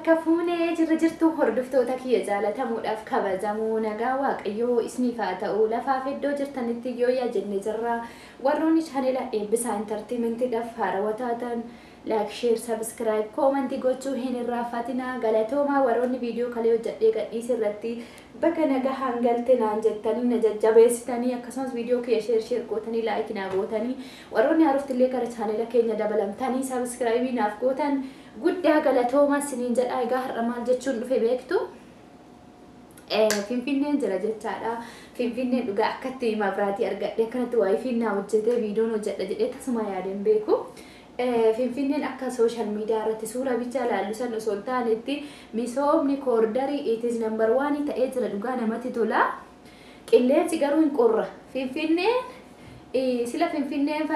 Harka fuunee jirra jirtu hordoftoota kiyya jaalatamuudhaaf kabajamoo nagaa Waaqayyoo isiniif haa ta'u. Lafaaf iddoo jirtanitti yoo yaa jenne jirra. Warroonni chaanela Eebbisaa Intartiimentiidhaaf haarawaa taatan like, share, subscribe, comment gochuu hin irraanfatinaa. Galatoomaa warroonni viidiyoo kalee hojjedhee gadhiise irratti bakka nagaa hangalte naan jettanii na jajjabeessitanii, akkasumas viidiyoo kiyya share share gootanii like naa gootanii, warroonni haaroftillee gara chaanela keenya dabalamtanii subscribe naaf gootan guddaa galatoomaa isiniin jedha. Egaa har'a maal jechuun dhufe beektu? Finfinneen jira jechaadha. Finfinneen dhugaa akkatti mabiraatii argadhe, akkanatti WiFiin naa hojjetee viidiyoon hojjedha jedhee tasuma yaadeen beeku. Finfinneen akka social media irratti suura bichaa ilaallu san osoo hin taanetti misoomni koordarii it is number one ta'ee jira, dhugaa namatti tola. Qilleensi garuu hin qorra. Finfinneen sila Finfinneen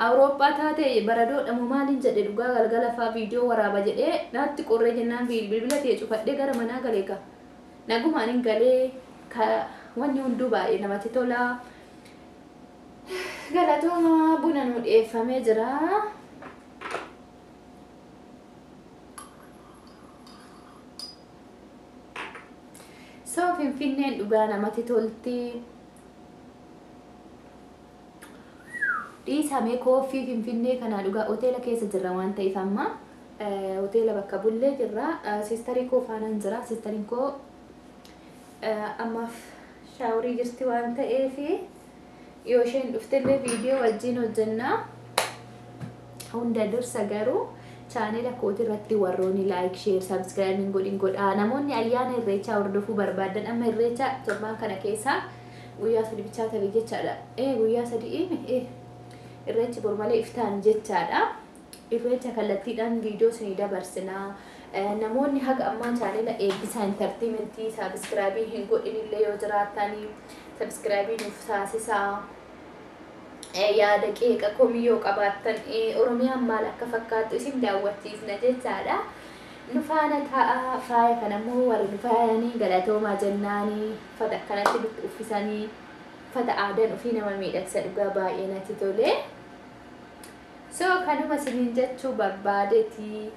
Awurooppaa taate baradoodha moo maaliin jedhe, dhugaa galgala fa'aa viidiyoo waraaba jedhee naatti qorree jennaan bilbila ta'e cufadhee gara manaa galee ka. Nagumaan hin galee, wanni hunduu baay'ee namatti tola. Galatooma, buna nu dhiyeeffamee jira. So Finfinneen dhugaa namatti tolti. Dhiisamee kooffii Finfinnee kana dhugaa hoteela keessa jirra waan ta'eef amma hoteela bakka bullee jirra. Sistarii koo faanaan jira. Sistariin koo ammaaf shaaworii jirti waan ta'eef yoo isheen dhuftellee viidiyoo wajjin hojjennaa. Hunda dursa garuu chaanela kooti irratti warroonni like, share, subscribe hin godhin godhaa. Namoonni ayyaana Irreechaa hordofuu barbaadan, amma Irreecha torbaan kana keessaa guyyaa 3 bichaa ta'e jechaadha. Guyyaa 3 Irreechi bor malee iftaan jechaadha. Irreecha kallattiidhaan viidiyoo isinii dabarsinaa. Namoonni haga ammaa chaanela Eebbisaa Intartiimentii subscribe hin godhin illee yoo jiraatanii subscribe nuuf taasisaa. Yaada qeeqa komii yoo qabaattan, Oromiyaan maal akka fakkaattu isin daawwachiisna jechaadha. Nu faana ta'a. Faaya kanammoo warri nu faayanii galatoomaa jennaanii, uffata akkanatti nutti uffisanii, uffata aadaan ofii nama miidhagsa, dhugaa baay'ee natti tole. So kanuma isiniin jechuu barbaadeeti.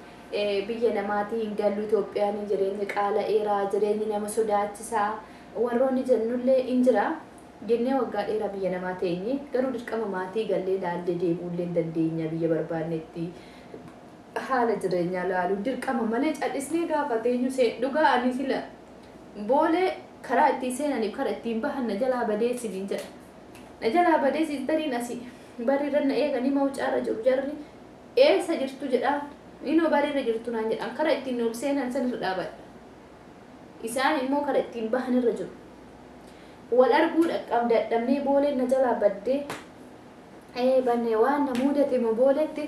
Biyya namaatii hin gallu, Itoophiyaan jireenyi qaala'eera, jireenyi nama sodaachisaa warroonni jennullee hin jira. Jennee waggaa dheeraa biyya namaa teenye garuu dirqama maatii gallee laallee deebi'uullee hin dandeenya. Biyya barbaannetti haala jireenyaa laaluu dirqama malee callisnee gaafa teenyu dhugaa ani sila Boolee karaa ittiin seenaniif karaa ittiin bahan na jalaa badee isiniin jedha. Na jalaa badee sistariin asii barirra na eeganii mawucaarra jiru, jarri eessa jirtu jedhaan, inoo barirra jirtu naan jedhaan, karaa ittiin ol seenan sanirra dhaabadha. Isaan immoo karaa ittiin bahan irra jiru. Wal arguu dhaqqab dadhabnee Booleen na jalaa baddee banne waan na mudate moo Booletti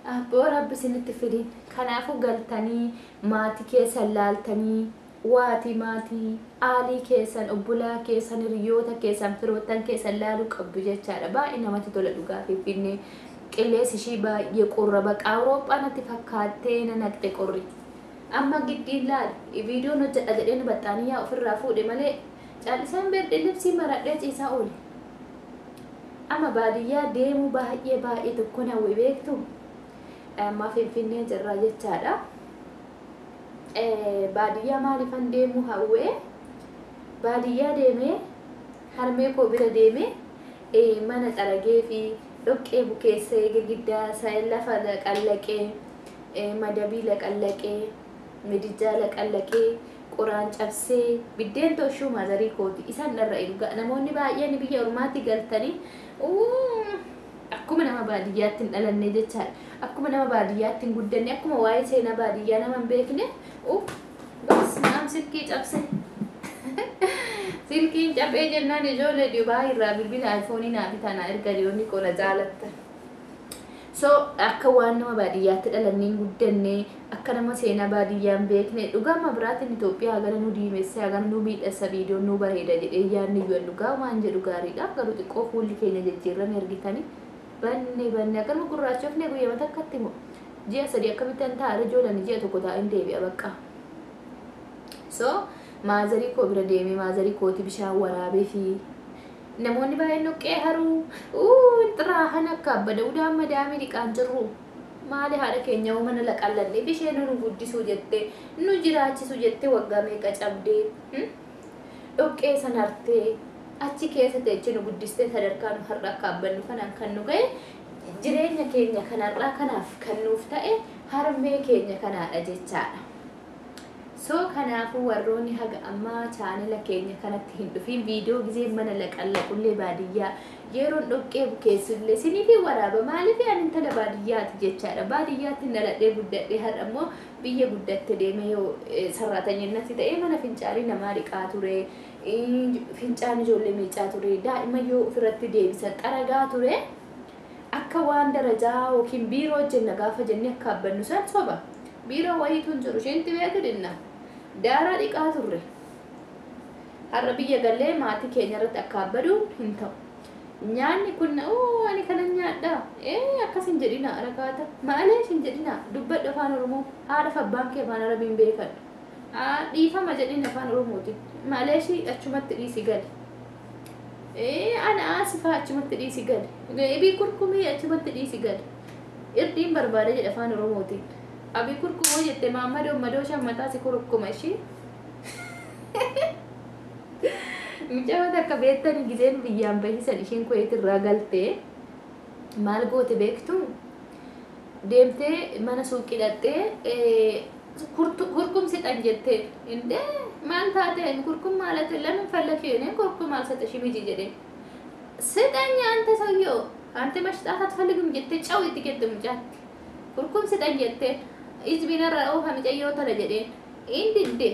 abboo Rabbi isinitti fidin. Kanaafuu galtanii maatii keessan laaltanii, waatii maatii aalii keessan, obbolaa keessan, hiriyoota keessan, firoottan keessan laaluu qabdu jechaadha. Baay'ee namatti tola dhugaa Finfinnee. Qilleensi ishii baay'ee qorra, baqa Awurooppaa natti fakkaattee na naqxe qorri. Amma giddiin laal viidiyoon hojjedha jedheen baxxaaniyyaa ofirraa fuudhe malee callisaan berdi libsii maradhee ciisaa oole. Amma baadiyyaa deemuu baay'ee baay'ee tokko hawwe beektu. Amma Finfinnee jirra jechaadha. Baadiyyaa maaliifan deemuu hawwee? Baadiyyaa deemee harmee koo bira deemee mana xaragee fi dhoqqee bukeessee, girgiddaa lafa laqallaqee, madabii laqallaqee, midijaa laqallaqee, qoraan cabsee biddeen tolchuu maazarii kooti isaan dharra'e dhugaa. Namoonni baay'een biyya ormaatti galtanii akkuma nama baadiyyaatti hin dhalanne jechaadha. Akkuma nama baadiyyaatti hin guddanne, akkuma waa'ee seenaa baadiyyaa nama hin beekne. Bas naam silkii cabse. Silkiin cabee jennaan ijoollee Dubaay irraa bilbila iPhone naa bitan erga dhiyoonni qola jaalattan. So akka waan nama baadiyyaatti dhalannee hin guddanne, akka nama seenaa baadiyyaa hin beekne, dhugaa biraatiin Itoophiyaa hagana nu diimesse, hagana nu miidhagsa, viidiyoon nu bareeda jedhee yaadni iyyuu dhugaa waan jedhu gaariidha. Garuu xiqqoo fuulli keenya jijjiirame argitanii banne banne akkanuma gurraachofne guyyaa takkatti immoo ji'a 3 akkamitti an taa'aa ijoolleen ji'a 1 taa'een deebi'a bakka. So maazarii koo bira deemee maazarii kooti bishaan waraabee fi namoonni baay'een dhoqqee haruu xiraahan akka abbada udaan madaamii dhiqaan jirru. Maali haadha keenya mana laqallanneef ishee nu guddisuu jettee nu jiraachisu jettee waggaa meeqa cabdee dhoqqee san hartee achi keessa teechee nu guddistee sadarkaa nu har'a akka abbannu kanaan kan nu ga'e jireenya keenya kanarraa kanaaf kan nuuf ta'e harmee keenya kanaadha jechaadha. So kanaafuu warroonni haga ammaa chaanela keenya kanatti hin dhufin viidiyoo gizee mana laqallaqullee baadiyyaa yeroon dhoqqee bukeessullee siniif waraaba. Maaliif ani intala baadiyyaati jechaadha. Baadiyyaatti dhaladhee guddadhee har'a immoo biyya guddatte deemee yoo sarraatanyinatti ta'ee mana fincaanii namaa dhiqaa ture, fincaan ijoollee miicaa ture, daa'ima yoo ofirratti deebisan xaragaa ture. Akka waan darajaa yookiin biiroo hojjenna gaafa jennee akka abbannu san soba. Biiroo wayiitu hin jiru isheetti beeku dinna. Daaraa dhiqaa turre. Har'a biyya gallee maatii keenya irratti akka abbaduun hin ta'u. Nyaanni kun ani kanan nyaadha. Akkas hin jedhina rakaata. Maaleesh hin jedhina dubbadhu afaan Oromoo. Haadha fi abbaan kee afaan Arabiin beekan. Dhiifama jedhin afaan Oromooti. Maaleeshi achumatti dhiisi gali. Ana asifaa achumatti dhiisi gali. Ibii kurkumii achumatti dhiisi gali. Irdiin barbaada jedha afaan Oromootiin. Abii kurkumoo jette maammadoo madoo shan mataa si kurkuma ishii. Mucaa takka beektanii gizeen biyyaan bahisan isheen Kuweet irraa galtee maal goote beektu? Deemtee mana suuqii dhaqxee kurkum sixan jettee indee maal taate kurkum maalate lamin fallakee kurkum maal sata shimiji jedhee ስጠኝ አንተ ሰውዬው አንተ መሽጣት አትፈልግም jettee caw itti kette mucaatti. Kurkum sixan jettee ijbiinarra oofa mucayyoo tana jedheen inni didde.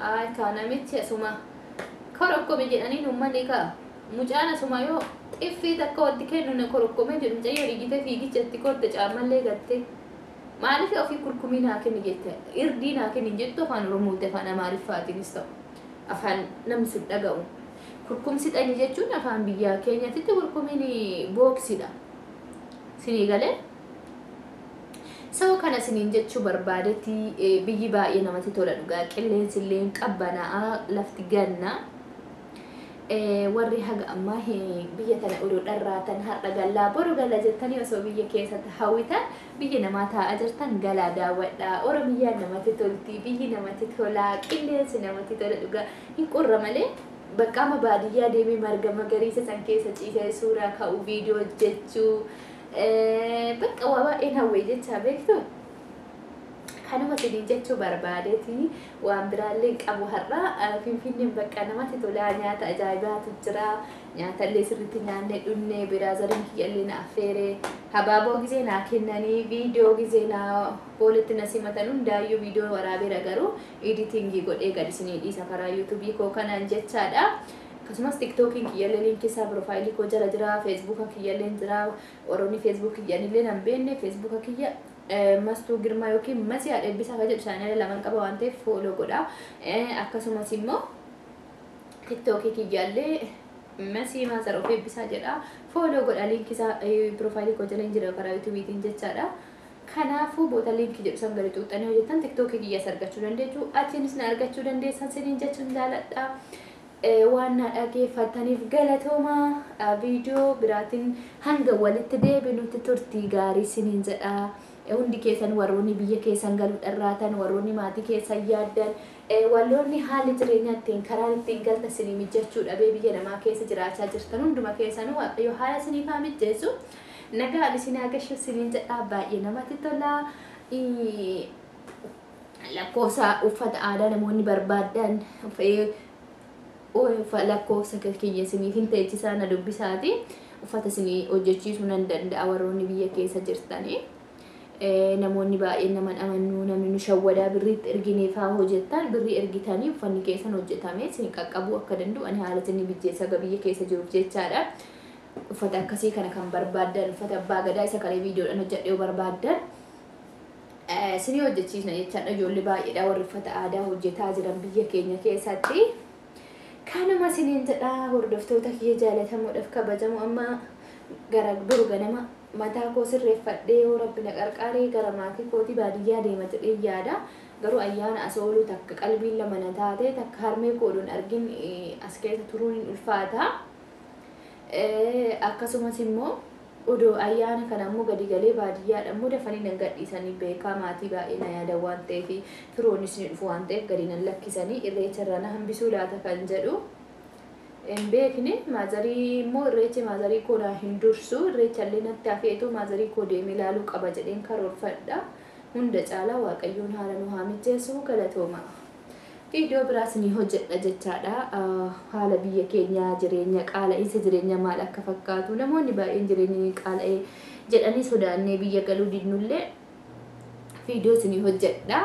Ay kaa namichi asuma korokkome jedhanii uummanni kaa mucaan asuma yoo xiffii takka watti kennu na korokkome jedhu mucayyoo dhiigitee fiigichatti kotte caammallee gatte. Maaliif ofii kurkumii naa kenni jette irdii naa kenni jettu afaan Oromooti afaan Amaariffaatiinis ta'u afaan namni sun dhaga'u. Kurkum sixanii jechuun afaan biyyaa keenyatti kurkumiin booksidha. Sinii galee? Saba kana siniin jechuu barbaadetti biyyi baay'ee namatti tola dhugaa qilleensi illee qabbanaa'aa lafti ganna. Warri haga ammaa biyya tana odoo dharraatan har'a galaa boru gala jettanii osoo biyya keessatti hawwitan biyya namaa taa'aa jirtan galaa daawwadhaa. Oromiyaan namatti tolti, biyyi namatti tola, qilleensi namatti tola dhugaa hin qorra malee bakka baadiyyaa deemee marga magariisa san keessa ciisee suuraa ka'uu viidiyoo hojjechuu bakka waa baay'een hawwee jechaa beektu. Kanuma isiniin jechuu barbaadeeti waan biraallee qabu har'a Finfinneen bakka namatti tolaa nyaata ajaa'ibaatu jira. Nyaatallee sirriitti nyaannee dhunnee biraazariin kiyyallee na affeere habaaboo gizee naa kennanii viidiyoo gizee naa boolitti na simatan hundaayyuu viidiyoo waraabeera garuu editingii godhee gad isinii dhiisa karaa yuutuubii koo kanaan jechaadha. Akkasumas tiktookiin kiyyallee liinkii isaa piroofaayilii koo jala jira, feesbuuka kiyyallee jira, warroonni feesbuuk kiyyanillee nan beekne feesbuuka kiyya Mastuu Girmaa yookiin Masii Haadha Eebbisaa kan jedhu chaanala lamaan qaba waan ta'eef fooloo godha. Akkasumas immoo tiktookii kiyyaallee Masii Maazar of Eebbisaa jedha. Fooloo godha liinkii isaa piroofaayilii koo jala hin jira karaa yuutuubiitiin jechaadha. Kanaafuu boota liinkii jedhu san gadi xuuxxanii hojjetan tiktookii kiyyaas argachuu dandeessu. Achiinis na argachuu dandeessan siniin jechuun jaaladha. Waan na dhageeffataniif galatooma. Viidiyoo biraatiin hanga walitti deebinutti turtii gaarii siniin jedha. Hundi keessan warroonni biyya keessan galuu dharraatan, warroonni maatii keessan yaaddan, warroonni haalli jireenyaa ittiin karaan ittiin galta isinii mijachuu dhabee biyya namaa keessa jiraachaa jirtan hunduma keessanuu Waaqayyo haala isiniif haa mijeessu. Nagaan isin haa gashu isiniin jedha baay'ee namatti tola. Lakkoofsa uffata aadaa namoonni barbaadan lakkoofsa kiyya isiniif hin teechisaa na dubbisaati. Uffata isinii hojjechiisuu nan danda'a warroonni biyya keessa jirtanii. Namoonni baay'een naman amannuu namni nu shawwadaa birriitti erginee fa'aa hojjettan birrii ergitanii uffanni keessan hojjetamee isin qaqqabuu akka danda'u ani haala isin mijjeessa biyya keessa jiruuf jechaadha. Uffata akkasii kana kan barbaaddan uffata abbaa gadaa isa kalee viidiyoodhaan hojjedhee yoo barbaaddan isinii hojjechiisna jechaadha. Ijoollee baay'eedha warri uffata aadaa hojjetaa jiran biyya keenya keessatti. Kanuma isiniin jedha hordoftoota kiyya jaalatamuudhaaf kabajamu amma gara boru ganama mataa koo sirreeffadhee yoo rabbi na qarqaaree gara maatii kootii baadiyyaa deema jedhee yaada. Garuu ayyaana as ooluu takka qalbiin lama na taate takka harmee koodhuun argin as keessa turuun hin ulfaata. Akkasumas immoo Odoo ayyaana kana immoo gadi galee baadiyyaadha immoo dafanii nan gadhiisanii beekaa, maatii baay'ee na yaadan waan ta'eef, firoonis ni dhufu waan ta'eef gadi nan lakkisanii. Irreecha irraa na hambisuu laata kan jedhu hin beekne. Maazarii immoo irreechi maazarii koo naa hin dursu. Irreecha illee natti hafeetu maazarii koo deemee ilaaluu qaba jedheen karoorfadha. Hunda caalaa Waaqayyoon haala nu haa mijeessu. Galatooma. Viidiyoo biraas ni hojjedha jechaadha. Haala biyya keenyaa, jireenya qaala'insa jireenya maal akka fakkaatu, namoonni baay'een jireenyi qaala'ee jedhanii sodaannee biyya galuu didnullee viidiyoo isinii hojjedha.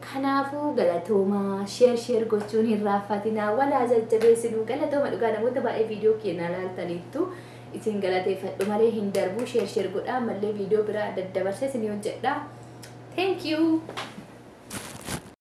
Kanaafuu galatoomaa, share share gochuun hin raaffatinaa, walaa jajjabeessinuu. Galatooma dhugaa, namoota baay'ee viidiyoo keenya ilaaltaniittu, isin galateeffadhu malee hin darbu. Share share godhaa, ammallee viidiyoo biraa daddabarsee isinii hojjedha. Thank you.